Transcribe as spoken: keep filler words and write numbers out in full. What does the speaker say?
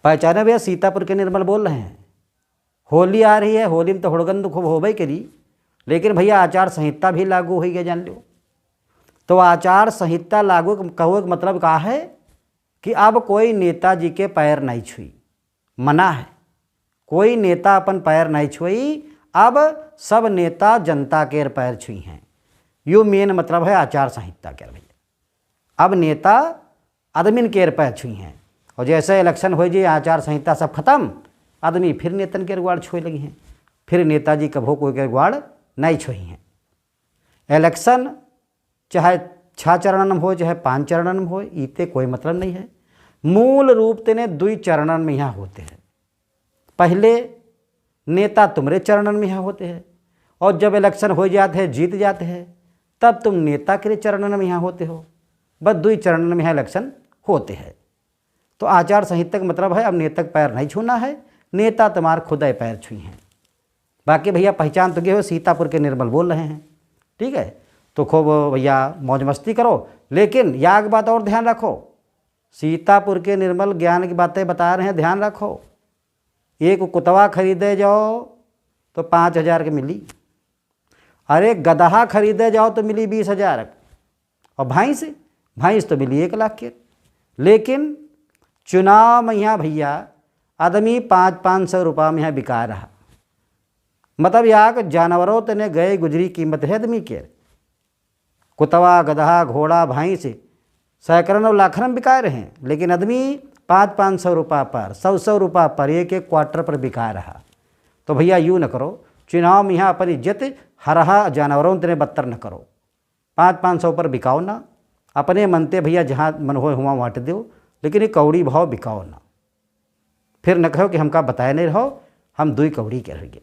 पहचाने भैया, सीतापुर के निर्मल बोल रहे हैं। होली आ रही है, होली में तो हुड़गंद खूब होबे करी, लेकिन भैया आचार संहिता भी लागू होइ गया, जान लो। तो आचार संहिता लागू कहो के मतलब का है कि अब कोई नेताजी के पैर नहीं छुई, मना है। कोई नेता अपन पैर नहीं छुई, अब सब नेता जनता के पैर छुई हैं। यो मेन मतलब है आचार संहिता के भैया। अब नेता आदमीन के पैर छुई हैं। और जैसे इलेक्शन होइ जाए, आचार संहिता सब खत्म, आदमी फिर नेतन के ग्वाड़ छुए लगी हैं, फिर नेताजी कभो कोई के ग्वाड़ नहीं छुई हैं। इलेक्शन चाहे छह चरणन में हो, चाहे पाँच चरणन में हो, इते कोई मतलब नहीं है। मूल रूप तेने दुई चरणन में यहाँ होते हैं। पहले नेता तुम्हरे चरणन में यहाँ होते हैं, और जब इलेक्शन हो जाते हैं, जीत जाते हैं, तब तुम नेता के चरणन में यहाँ होते हो। बस दुई चरणन में यहाँ इलेक्शन होते हैं। तो आचार संहिता का मतलब है, अब नेता के पैर नहीं छूना है, नेता तुम्हार खुद ही पैर छुई हैं। बाकी भैया पहचान तो गए हो, सीतापुर के निर्मल बोल रहे हैं, ठीक है। तो खूब भैया मौज मस्ती करो, लेकिन याग बात और ध्यान रखो, सीतापुर के निर्मल ज्ञान की बातें बता रहे हैं, ध्यान रखो। एक कुतवा खरीदे जाओ तो पाँच हजार के मिली, अरे गदहा खरीदे जाओ तो मिली बीस हजार, और भैंस, भैंस तो मिली एक लाख के। लेकिन चुनाव में यहाँ भैया आदमी पाँच पाँच सौ रुपया में यहाँ बिका रहा। मतलब, या कि जानवरों तने गए गुजरी कीमत है आदमी के। कुतवा, गदहा, घोड़ा, भैंस सैकड़न और लाखन में बिकाए रहे, लेकिन आदमी पाँच पाँच सौ रुपया पर, सौ सौ रुपया पर, एक एक क्वार्टर पर बिकाए रहा। तो भैया, यूँ न करो, चुनाव में यहाँ अपन इज्जत हरहा जानवरों तने बत्तर न करो। पाँच पाँच सौ पर बिकाओ ना, अपने मनते भैया जहाँ मन होए हुआँ वाँट दो, लेकिन ये कौड़ी भाव बिकाओ ना। फिर न कहो कि हमका बताए नहीं रहो, हम दुई कौड़ी के रह गए।